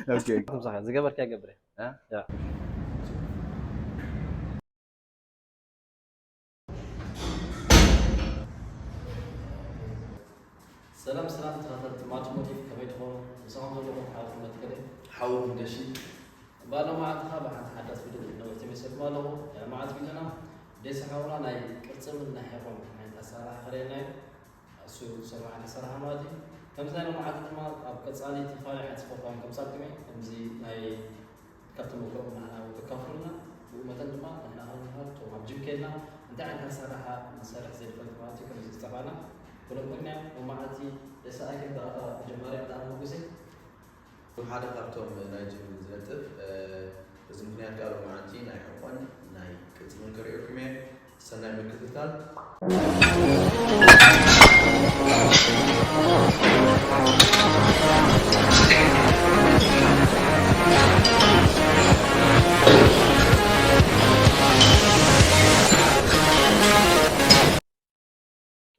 ኦኬ። ትምሳኻ ዝገበርካ ገብረ። እ? ያ። ሰላም ሰላም ተኸታተልቲ ማቲሞቲቭ፣ ከመይ ትኾኑ? ምሳኹም ዘለኹ ሓውኩም መትከለ። ሓው መንገሺ። እምበኣር ሎማዓንቲ ኸኣ ብሓንቲ ሓዳስ ቪድዮ ክትነብር ተመሲልኩም ኣለኹ። ሎማዓንቲ ቪድዮና ደሴ ሓውና ናይ ቅርጽምን ናይ ሕቖን ዓይነት ኣሰራርሓ ከርእየና እዩ። እሱ ዝሰርሖ ዓይነት ኣሰራርሓ ማለት እዩ። ከምዚ ናይ ሎማዓንቲ ድማ ኣብ ቀጻሊ ዝተፈላለዩ ዓይነት ስፖርታውያን ከምጻልኩም እየ። ከምዚ ናይ ካብ ተመክሮኦም ንዓና እውን ከካፍሉና፣ ብኡ መጠን ድማ ንሕና ከም መምህር እቶም ኣብ ጅም ከይድና እንታይ ዓይነት ኣሰራርሓ ንሰርሕ ዘይንፈልጥ ማለት እዩ። ከምዚ ዝጠፋእና ኩሎም ኮይና ሎማዓንቲ ደስ ኣኪል ብኣኻ መጀመርያ ብጣዕሚ ሕጉስ እየ። ሓደ ካብቶም ናይ ጅም ዝነጥፍ፣ እ፣ በዚ ምኽንያት ከኣ ሎማዓንቲ ናይ ሕቖን ናይ ቅልጽምን ከርእየኩም እየ። ሰናይ ምክትታል።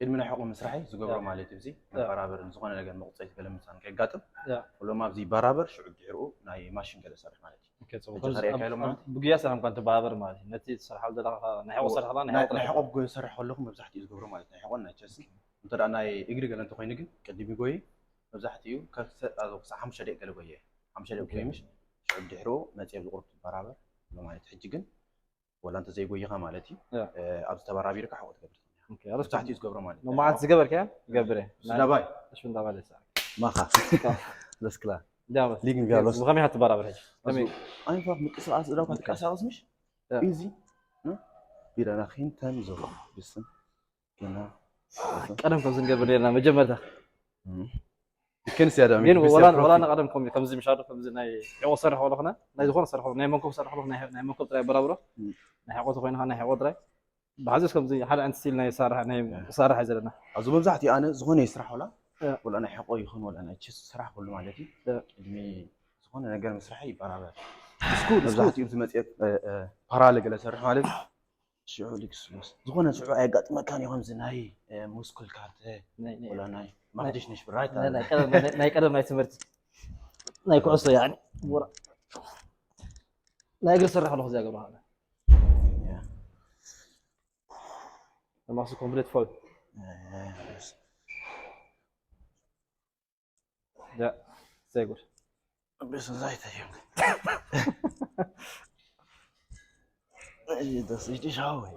ቅድሚ ናይ ሕቖ ምስራሐይ ዝገብሮ ያ። ማለት እዩ። እዚ ያ። መበራበር ዝኾነ ነገር መቑጸይ ገለ ምሳን ከየጋጥም፣ ያ። ኩሎም ኣብዚ ይበራበር፣ ሽዑ ድሕርኡ ናይ ማሽን ገለ ሰርሕ ማለት እዩ። ኦኬ፣ ጽቡቅ። ሕጂ ከምዚ ከርእየካ ኣብ-፣ ኢሎም ኣብ-፣ ማለት እዩ። ብጉያ ሰላም እኳ እንትበራበር ማለት እዩ። ነቲ ትሰርሓሉ ዘለኻ ናይ ሕቖ እዎ፣ ሰርሕ ከለኻ ናይ ናይ፣ ሕቖ ናይ ጥራሕ። ሕቖ ብጎ ዝሰርሕ ከለኹ መብዛሕትኡ ዝገብሮ ማለት ናይ ሕቖን ናይ ቸስትን። እንተ ደኣ ናይ እግሪ ገለ እንተኾይኑ ግን ቅድም ይጎይ፣ መብዛሕትኡ ካብ ሰ-፣ ኣብ ክሳዕ ሓሙሽተ ደቂቕ ገለ ጎየ። ሓሙሽተ ደቂቕ ኦኬ። ጎይ ምሽ፣ ሽዑ ድሕርኡ መጽየ ብዝቑርብ ትበራበር ኣሎ ማለት እዩ። ሕጂ ግን ወላ እንተ ዘይጎይኻ ማለት እዩ፣ ያ። እ፣ ኣብዚ ተበራቢርካ ሕቖ ትገብር ትኾን ኢኻ። ኦኬ፣ ኣረስታ። መብዛሕትኡ ዝገብሮ ማለት እዩ። ሎማዓንቲ ዝገበርካዮ? ይገብር እየ። ስዳባይ? እሺ፣ እንዳባለ ይስኣል። ማኻ። ደስክላ። ዳመስ። ሊግ እንጋሎስ። ብኸመይ ኢኻ ትበራበር ሕጂ? ከመይ? ኣዙ-፣ ኣይንፋቕ ምንቅስቓስ እዳውካ ኦኬ። ትንቀሳቐስ ምሽ? ያ። ኢዚ። እ? ቢረና ኺንተን ዞ። ብስም። ግና። ቀደም ከምዚ ንገብር ነርና መጀመርታ። እም። ግን ወላ፣ ወላ ንቐደም ከም-፣ ከምዚ ምሻሉ፣ ከምዚ ናይ ሕቖ ሰርሕ ከለኹና፣ ናይ ዝኾነ ሰርሕ ከለኹ፣ ናይ መንኮብ ሰርሕ ከለኹ፣ ናይ፣ ናይ መንኮብ ጥራይ ኣበራብሮ። እም። ናይ ሕቖ ተኾይንኻ፣ ናይ ሕቖ ጥራይ። ብሓዘስ ከምዚ ሓደ ዓይነት ስቲል ናይ ሳርሕ፣ ናይ ያ። ሳርሕ እዩ ዘለና። ኣብዚ መብዛሕትኡ ኣነ ዝኾነ ይስራሕ ወላ፣ ያ። ወላ ናይ ሕቖ ይኹን ወላ ናይ ቸስት ስራሕ ኩሉ ማለት እዩ። ያ። ቅድሚ ዝኾነ ነገር ምስራሕ ይበራበር። ስኩል፣ ስኩል። መብዛሕትኡ ዝመጽእ፣ እ፣ እ፣ ፓራለ ገለ ሰርሕ ማለት እዩ። ሽዑ ልግስሉስ። ዝኾነ ሽዑ ኣየጋጥመካን እዩ ከምዚ ናይ፣ እ፣ ሙስኩል ካርተ ናይ፣ ናይ፣ ወላ ናይ ናይ፣ ማዕድሽ ነሽ ብራይት ናይ፣ ኣለ። ናይ ቀደም፣ ናይ፣ ናይ ቀደም ናይ ትምህርቲ ናይ ኩዕሶ ያኒ። ወራ-፣ ናይ እግሪ ዝሰርሕ ኣለኹ እዚኣ ገብረሃና። ያ። ማክሲ ኮምፕሊት ፎል። ያ፣ ያ፣ ያ። ያ፣ ዘይጉድ። Bist du Seite, Junge? Ey, das ist richtig hau, ey.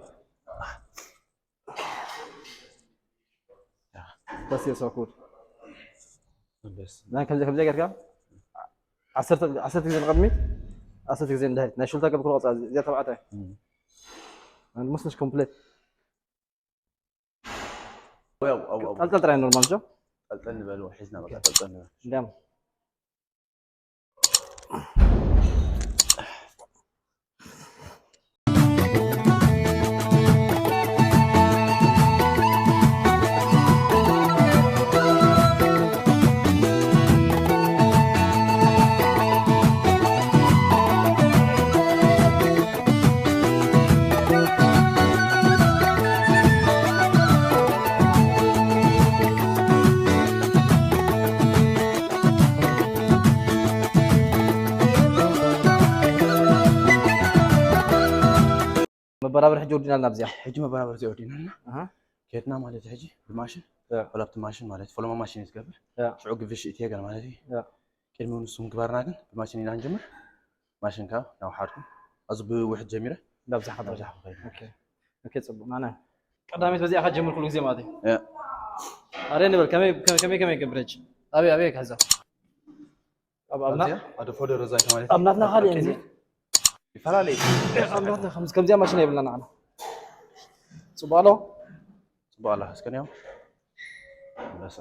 Das hier ist auch gut. Nice. ናይ ከምዚ፣ ከምዚ ጌርካ ዓሰርተ፣ ዓሰርተ ግዜ ንቕድሚት፣ ዓሰርተ ግዜ ንድሕሪት። ናይ ሹልታ ገብር ክቕጻ፣ እዚኣ ተባዕታይ። እም። And must not complete. ያው፣ ያው፣ ያው። ጠልጠል ጥራይ ኖርማል ጆ። ጠልጠል ንበል፣ ሒዝና በቃ ኦኬ። ጠልጠል ንበል። እንዲያም። መበራበር ሕጂ ወዲና ኣላ ኣብዚኣ። ሕጂ መበራበር እዚኣ ወዲና ኣላ። ኣሃ። ከድና ማለት ሕጂ ብማሽን፣ ያ። ወላ ኣብቲ ማሽን ማለት ፎሎማ ማሽን እዩ ዝገብር። ያ። ሽዑ ግብሽ እቲ የገር ማለት እዩ። ያ። ቅድሚ ንሱ ምግባርና ግን ብማሽን ኢና ንጀምር። ማሽን ካብ ናብ ሓድኩም። ኣዚ ብውሕድ ጀሚረ። ናብ ዝሓ ናብ ዝሓ ከይድ። ኦኬ። ኦኬ፣ ጽቡቕ። ናና። ቀዳሚት በዚኣ ከጀምር ኩሉ ግዜ ማለት እዩ። ያ። ኣረ ንበል፣ ከመይ፣ ከመይ፣ ከመይ ገብረጅ? ኣበይ፣ ኣበይ ክሕዛ? ኣብ፣ ኣብ ና-፣ ኣብዚኣ? ኣደ ፎደር እዛ ማለት ኣብ ናትና ካልእ ኣብዚ እየ። ይፈላለ እዩ። ኣብ ናትና ከምዚ፣ ከምዚኣ ማሽን የብልና ንዓና። ጽቡቕ ኣሎ? ጽቡቕ ኣላ፣ እስከ ንያው። ኣንበሳ።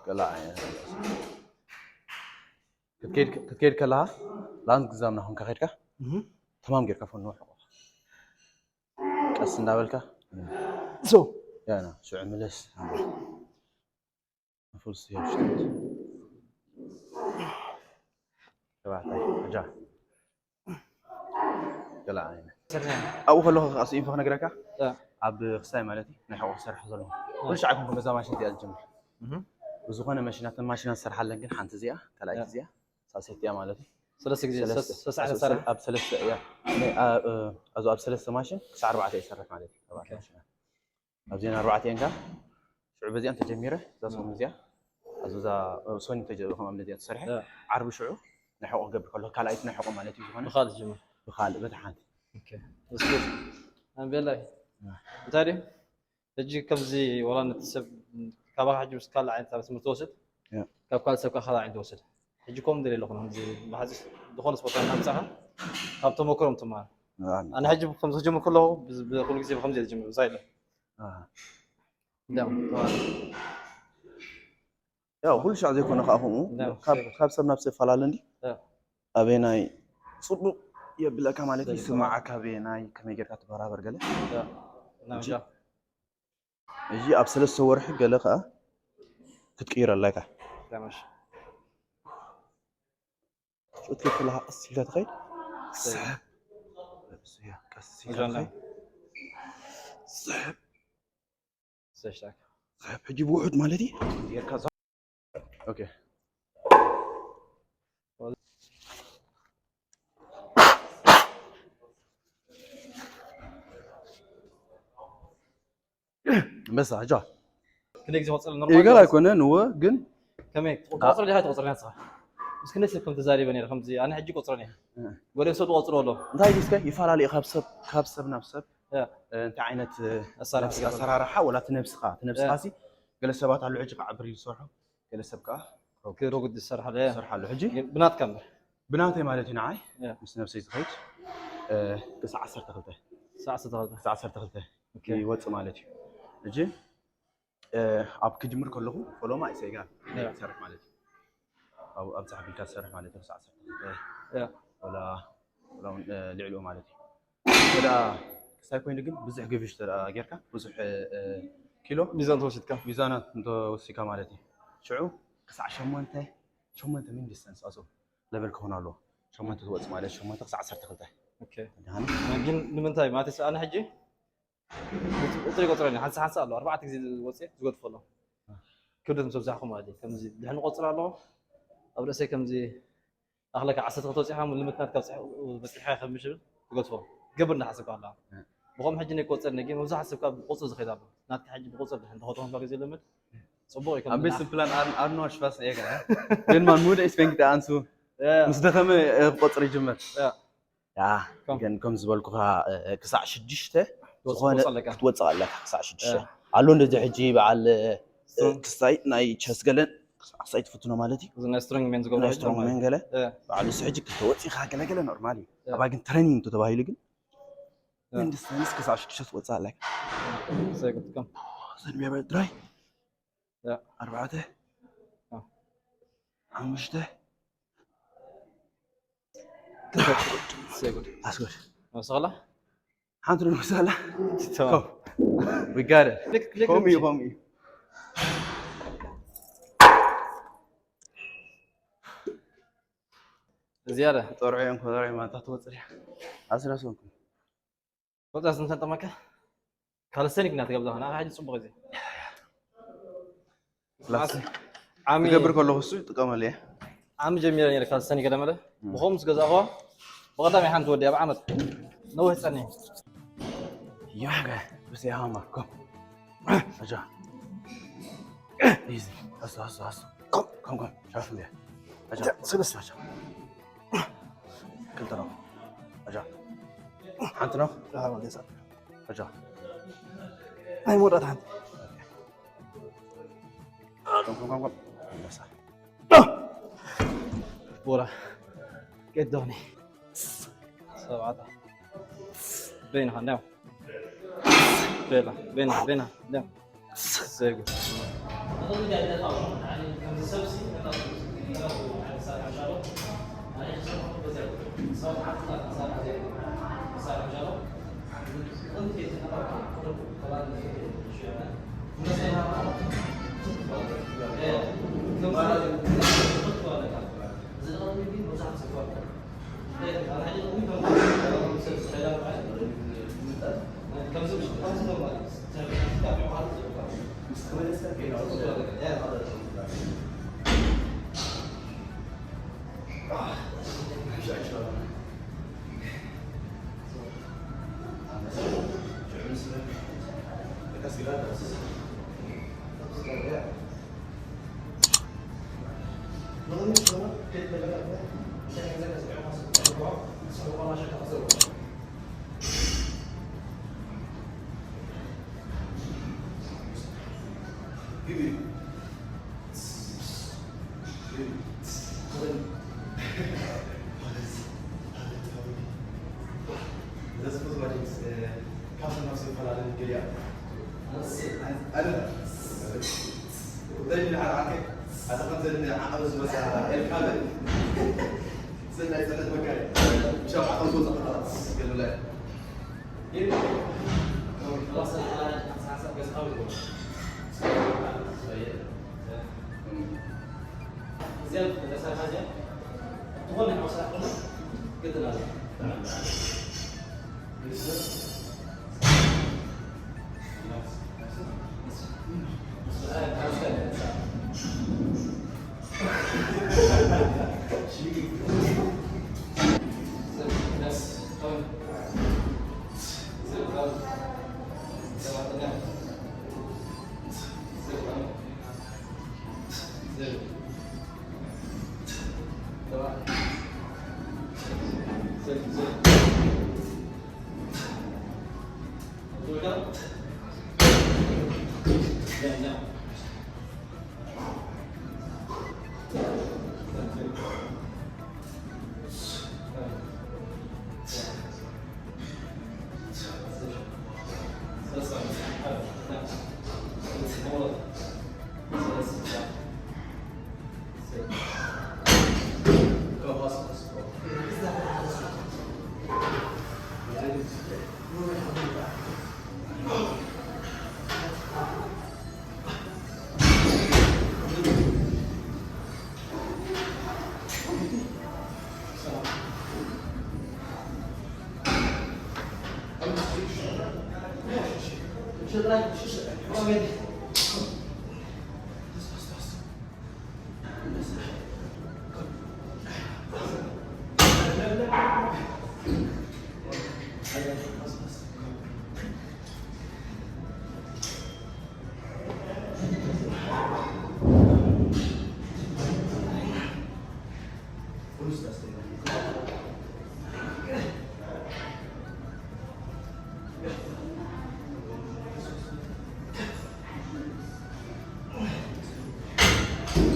ገለ ዓይነት ክትከይድ፣ ክትከይድ ከለኻ ላንግ ግዛም ናኹም ከኸድካ እህ። ተማም ጌርካ ፈንዎ ሕቆ። ቀስ እንዳበልካ። ሶ። ያ፣ ና፣ ሽዑ ምለስ። ፉል ስቴፕ ሽት። ተባዕታይ፣ ኣጃ። ገለ ዓይነት። ኣብኡ ከለኹ ከኣ ኢንፎ ክነግረካ። ያ። ኣብ ክሳይ ማለት እዩ ናይ ሕቆ ክሰርሕ ዘሎ። ኩሉ ሻዕ ይኮንኩም በዛ ማሽን እዚኣ ዝጅምር። ብዝኾነ መሽናት ማሽናት ዝሰርሓለን ግን ሓንቲ እዚኣ ካልኣይቲ እዚኣ ሳልሰይቲ እያ ማለት እዩ። ሰለስተ ግዜ ሰለስተ ሰለስተ ሰዓት ሰለስተ ይሰርሕ። ኣብ ሰለስተ እያ። ኣብ ኣብ ሰለስተ ማሽን ክሳዕ ኣርባዕተ ይሰርሕ ማለት እዩ። ኣርባዕተ ማሽናት ኣብዚአን ኣርባዕቲአን ከኣ ሽዑ በዚኣን ተጀሚረ እዛ ሰሙን እዚኣ ኣብዚ እዛ ሶኒ ተጀ ከም ኣብነት እዚኣ ተሰርሐ ዓርቢ ሽዑ ናይ ሕቆ ክገብር ከሎ ካልኣይቲ ናይ ሕቆ ማለት እዩ ዝኾነ ብኻልእ ጅምር። ብኻልእ በታ ሓንቲ እስኪ ኣንቤላይ እንታይ ድዩ ሕጂ ከምዚ ወላ ነቲ ሰብ ካባኻ ሕጂ ምስ ካልእ ዓይነት ኣብ ትምህርቲ ወስድ ካብ ካልእ ሰብ ካልእ ዓይነት ወስድ ሕጂ ከም ደለ ኣለኹ ከምዚ ብሓፂ ዝኾነ ስፖርት ሓምፃኻ ካብ ተመክሮም ትመሃር ኣነ ሕጂ ከምዚ ክጀምር ከለኹ ብኩሉ ግዜ ብከምዚ ዝጀምር ብዛ ኢለ ያው ኩሉ ሻዕ ዘይኮነ ከዓ ከምኡ ካብ ሰብ ናብ ሰብ ይፈላለ እንዲ ኣበየናይ ፅቡቅ የብለካ ማለት እዩ ስማዓካ ኣበየናይ ከመይ ጌርካ ትበራበር ገለ እዚ ኣብ ሰለስተ ወርሒ ገለ ከዓ ክትቅይረላ ኢካ ጭት ከለካ ቀስ ኢልካ ትኸይድ ስሕብ ቀስ ኢልካ ትኸይድ ስሕብ ስሕብ ሕጂ ብውሑድ ማለት እዩ ጌርካ ኦኬ በሳ ጃ ክንደይ ግዜ ቆፅር ኢልካ ኣይኮነ ንወ ግን ከመይ ትቆፅር ዲኻ ትቆፅር ኢኻ እስኪ ነስብ ከም ተዛሪበ ነይረ ከምዚ ኣነ ሕጂ ቆፅረ ነይረ ወደ ሰብ ትቆፅሮ ኣሎ እንታይ እስከ ይፈላለዩ ካብ ሰብ ካብ ሰብ ናብ ሰብ እንታይ ዓይነት ኣሰራርሓ ወላ እቲ ነብስኻ እቲ ነብስኻ ሲ ገለ ሰባት ኣሉ ሕጂ ከዓ ብር ዝሰርሑ ገለ ሰብ ከዓ ክረጉድ ዝሰርሓሉ ዝሰርሓሉ ሕጂ ብናትካ እምበር ብናተይ ማለት እዩ ንዓይ ምስ ነብሰይ ዝኸይድ ክሳዕ ዓሰርተ ክልተ ክሳዕ ዓሰርተ ክልተ ክሳዕ ዓሰርተ ክልተ ይወፅእ ማለት እዩ ሕጂ ኣብ ክጅምር ከለኹ ፈሎማ ይሰይጋ ክሰርሕ ማለት እዩ ኣብዛ ሓቢልካ ዝሰርሕ ማለት እዩ ክሳዕ ዓሰርተ ክልተ ወላ ልዕሊኡ ማለት እዩ ወላ ክሳይ ኮይኑ ግን ብዙሕ ግብሽ ጌርካ ብዙሕ ኪሎ ሚዛን ተወሲድካ ሚዛናት እንተወሲካ ማለት እዩ ሽዑ ክሳዕ ሸሞንተ ሸሞንተ ሚን ዲስተንስ ኣሶ ለቨል ክኾን ኣለዎ ሸሞንተ ትወፅ ማለት ሸሞንተ ክሳዕ ዓሰርተ ክልተ ግን ንምንታይ ማለት ኣነ ሕጂ ቁፅሪ ቆፅረ ሓንሳ ሓንሳ ኣሎ ኣርባዕተ ግዜ ዝወፅእ ዝገድፎ ኣሎ ክብደት ምስ ኣብዛሕኩ ማለት እዩ ከምዚ ድሕን ቆፅር ኣለኹ ኣብ ርእሰይ ከምዚ ኣኽለካ ዓሰርተ ክልተ ወፂኻ ልምት ናትካ በፂሕካ ከም ምሽብል ትገድፎ ትገብር እንዳሓሰብካ ኣለካ ብኸም ሕጂ ናይ ቆፅር ነጊ መብዛሕ ሓሰብካ ብቁፅር ዝኸይድ ኣሎ ናትካ ሕጂ ብቁፅር ድሕን ተኸተኹም ካብ ግዜ ልምድ ፅቡቅ እዩ ኣብ ቤት ስፕላን ኣርኖ ሽፋስ ኤጋ ግን ማን ሙደ ኢስፔንግታ ኣንሱ ምስ ደኸመ ክቆፅር ይጅምር ያ ግን ከም ዝበልኩኻ ክሳዕ ሽዱሽተ ዝኾነ ክትወፅእ ኣለካ ክሳዕ ሽዱሽተ ኣሎ እንደዚ ሕጂ በዓል ክስታይ ናይ ቸስ ገለን ክሳይ ትፍትኖ ማለት እዩ ናይ ስትሮንግ ሜን ዝገብሮ ናይ ስትሮንግ ሜን ገለ በዓል እሱ ሕጂ ክልተ ወፂኻ ገለገለ ኖርማል እዩ ኣባ ግን ትሬኒንግ እንተተባሂሉ ግን መንግስቲ ክሳብ ሽዱሽተ ትወፅእ ኣለካ ዘንቢያ ድራይ ኣርባዕተ ሓሙሽተ ኣስጎድ ሓንቲ ዶ ንወስዳላ ከምኡ እዩ ከምኡ እዩ ዝያዳ ተጠርዑ እዮም ከዘርዑ ማንታ ትወፅእ እያ ኣስራ ሰንኩም ወፃ ስንተን ጠመካ ካልሰኒክ እናተገብዛ ና ሕጂ ፅቡቅ እዚ ዓሚ ትገብር ከለኹ እሱ ይጥቀመሉ እየ ዓሚ ጀሚረ ነረ ካልሰኒክ ገደመለ ብኸም ምስ ገዛእኹ ብቐዳሚ ሓንቲ ወዲ ኣብ ዓመት ነዊሕ ፀኒ ያገ ብስ ያሃማ ኮም ኣጃ ኢዚ ኣሱ ኣሱ ኣሱ ኮም ኮም ኮም ሻፍ እንዲያ ኣጃ ስልስ ኣጃ ክልተ ነው ኣጃ ሓንቲ ነው ኣጃ ናይ መወዳእታ ሓንቲ ቦራ ገዶኒ ሰብዓታ በይንኻ እንዳው ቤላ ቤና ቤና እንዳው ዘይጉ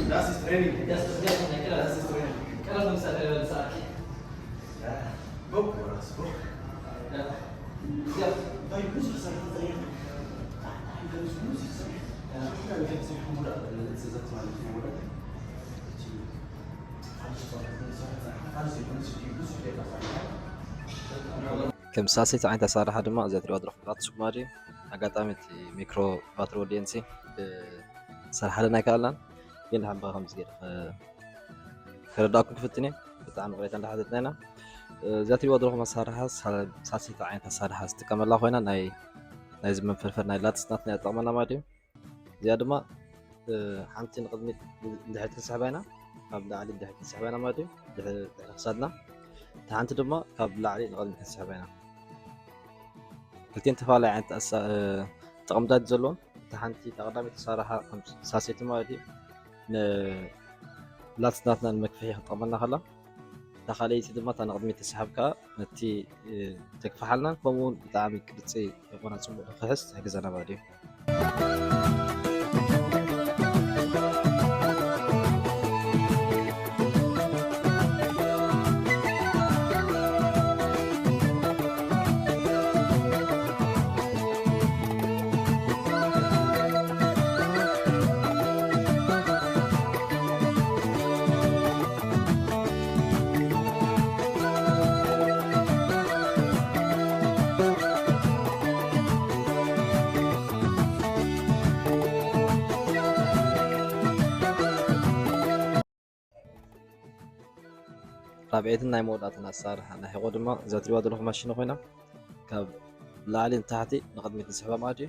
Das ist Training. Das ist Training. Das ist Training. Go, Jonas, go. ከም ሳልሰይቲ ዓይነት ኣሰራርሓ ድማ እዚኣ ትሪእዋ ዘለኹም ላፕቶፕ ማለት እዩ። ኣጋጣሚ እቲ ሚክሮ ባትሪ ወዲኤንሲ ክሰርሓለን ኣይከኣልናን። ግን ድሓን ብኸምዚ ገይረ ከ-፣ ከረዳእኩም ክፍትን እየ። ብጣዕሚ ቅሬታ እንዳሓተትና ኢና። እዛ ትሪእዋ ዘለኹም ኣሰራርሓ ሳል-፣ ሳልሰይቲ ዓይነት ኣሰራርሓ ዝጥቀመላ ኮይና ናይ፣ ናይዚ መንፈርፈር ናይ ላትስ ናትና እያ ትጠቕመና ማለት እዩ። እዚኣ ድማ፣ እ፣ ሓንቲ ንቕድሚት ንድሕሪት ክንስሕባ ኢና፣ ካብ ላዕሊ ንድሕሪት ክንስሕባ ኢና ማለት እዩ። ድሕሪ፣ ድሕሪ ክሳድና። እታ ሓንቲ ድማ ካብ ላዕሊ ንቕድሚት ክንስሕባ ኢና። ክልቲኤን ዝተፈላለዩ ዓይነት ኣሳ-፣ እ፣ ጥቕምታት ዘለዎም። እታ ሓንቲ፣ እታ ቀዳመይቲ ኣሰራርሓ ከም ሳልሰይቲ ማለት እዩ። ንላትስ ናትና ንመክፍሒ ክትጠቕመና ከላ፣ እታ ካልኣይቲ ድማ እታ ንቕድሚት ተሳሒብካ ነቲ፣ እ፣ ተግፍሓልናን ከምኡ እውን ብጣዕሚ ቅርጺ ይኾና ጽቡቕ ንኽሕዝ ትሕግዘና ማለት እዩ። ራብዐይትን ናይ መወዳእታን ኣሰራርሓ ናይ ሕቖ ድማ እዛ ትሪእዋ ዘለኹም ማሽን ኮይና፣ ካብ ላዕሊ ንታሕቲ ንቕድሚት ንስሕባ ማለት እዩ።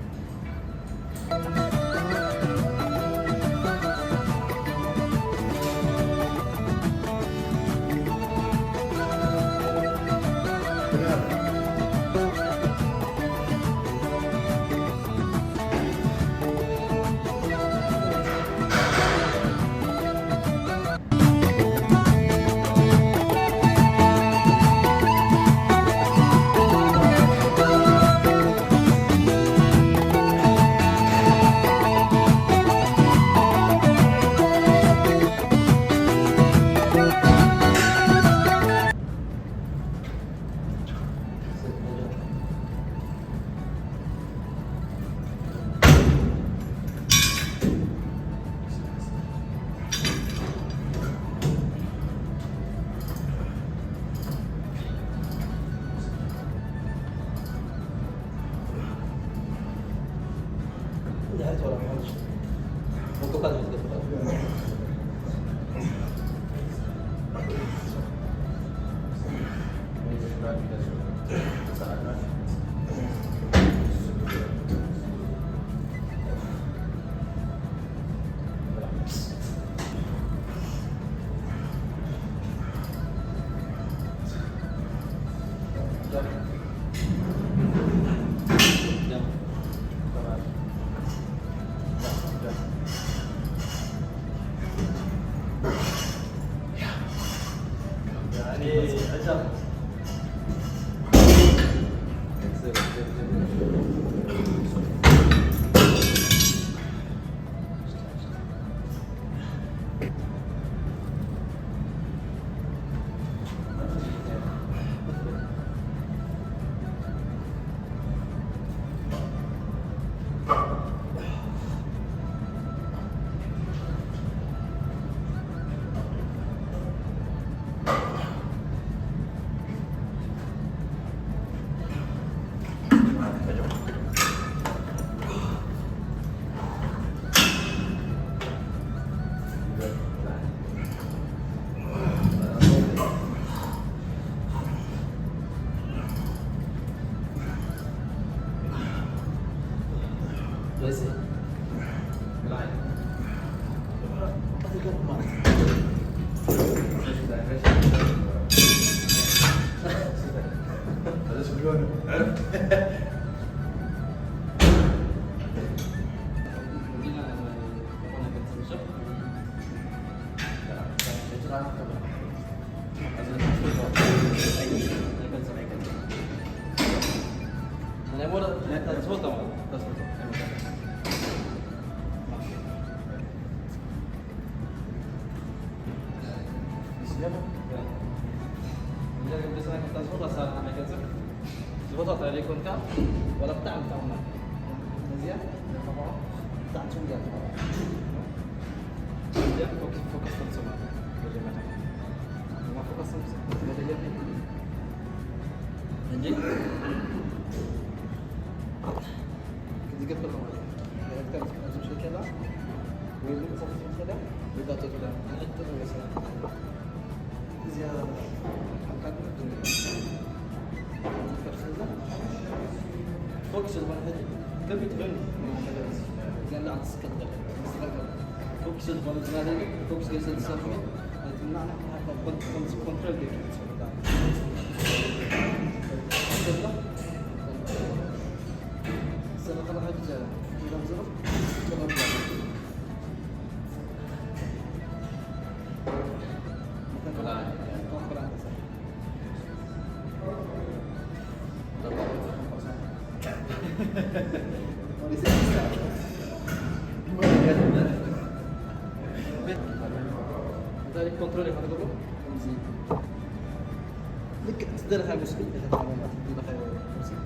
ዝፈትዋ እንታይ ደይኮንካ፣ ዋላ ብጣዕሚ ትጠቕመና። ነዚኣ ንኸፋ ብጣዕሚ ጽቡቕ እያ ትኸውን። እዚኣ ፎከስ፣ ፎከስ ተምጽእ ማለት እዩ። መጀመርያ። እማ ፎከስ ተምጽእ። መጀመርያ። እንጂ። ዝገብር ማለት እዩ። ዳይሬክተር ኣብዚ ምሸት ከላ ወይ ምንቅስቃስ ምሸት ከላ ወይ ዳቶ ከላ። ንሕጥር ወይ ስራሕ። እዚኣ ኣብ ካልእ ፎክስ ዝኾነ ሕጂ ከቢድ ኮይኑ እዚኣ እንዳዓት ስከት ፎክስ ዝኾነ ዝናለ ፎክስ ገይሰ ዝሰርሑ ኣይትምናዕና ኮንትሮል ገይሩ ዝሰርሑ ኮንትሮል ኢኻ ትገብሮ። ልክዕ ዝደለኻ መስሉ ኢኻ ትሓመማ። ዝደለኻ መስሉ።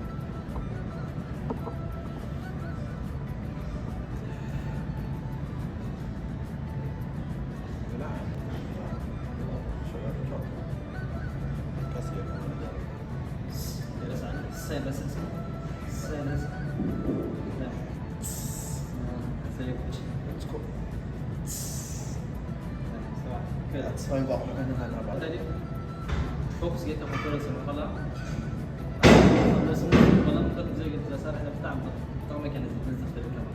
ተስፋ ይንቋቑ። ፎክስ ጌርካ ኮንትሮል ስለ ከላ፣ መስመር ከላ፣ ብዘይ ዘሳርሐ ብጣዕሚ ጥቕሚ ከነ ዝብል ዝኽእል ከላ።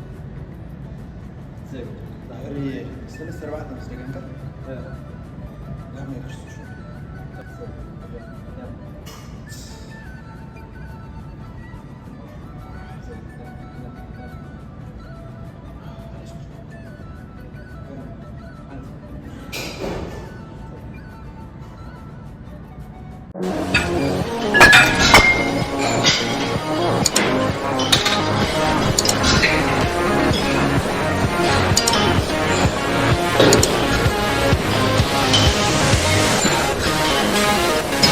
ዘይ ድሕሪ ሰለስተ ኣርባዕተ ምስ ደገምካ፣ እ። ናብ ናይ ክርስቶስ።